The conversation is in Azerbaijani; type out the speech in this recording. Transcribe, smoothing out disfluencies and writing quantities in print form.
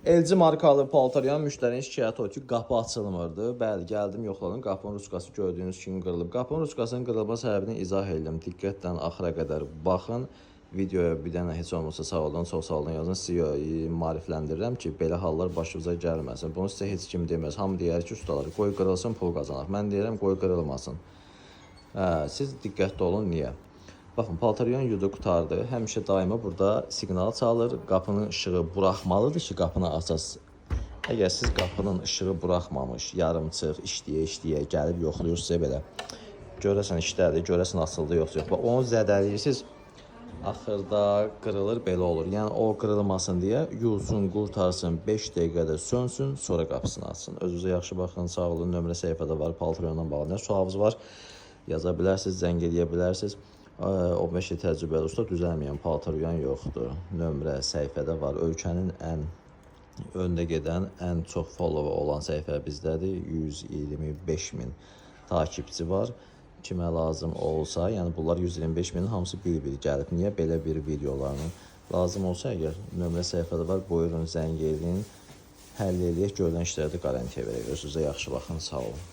LG markalı paltaryan müştərinin şikayəti o ki, qapı açılmırdı. Bəli, gəldim, yoxladım. Qapının ruçkası gördüyünüz kimi qırılıb. Qapının ruçkasının qırılma səbəbini izah edirəm. Diqqətlə axıra qədər baxın. Videoya bir dənə heç olmasa sağ olun, çox sağ olun yazın. Sizi maarifləndirirəm ki, belə hallar başınıza gəlməsin. Bunu sizə heç kim deməz. Hamı deyər ki, ustalar, qoy qırılsın, pul qazanaq. Mən deyirəm, qoy qırılmasın. Hə, siz diqqətli olun, niyə? Baxın, paltaryan yudu qurtardı. Həmişə daima burada siqnal çalır. Qapının işığı buraxmalıdır ki, qapını açasız. Əgər siz qapının işığı buraxmamış, yarımçıq işləyə-işləyə gəlib yoxlayırsınız belə. Görəsən işlədi, görəsən açıldı yoxsa yox. Bax, onu zədələyirsiniz. Axırda qırılır, belə olur. Yəni o qırılmasın deyə yuyulsun, qurtarsın, 5 dəqiqədə sönsün, sonra qapısını açsın. Özünüzə yaxşı baxın, sağ olun. Nömrə səhifədə var, paltaryondan bağlı nə sualınız var, yaza bilərsiniz, zəng eləyə bilərsiniz. 15 il təcrübəli usta, düzəlməyən paltaryan yoxdur. Nömrə səhifədə var. Ölkənin ən öndə gedən, ən çox follow olan səhifə bizdədir. 125 min takipçi var. Kimə lazım olsa, yəni bunlar 125 minin hamısı bir-bir gəlib. Niyə belə bir videolarını lazım olsa əgər nömrə səhifədə var, buyurun zəng eləyin. Həll eləyək, görülən işlərə də qarantiya verək. Özünüzə yaxşı baxın, sağ olun.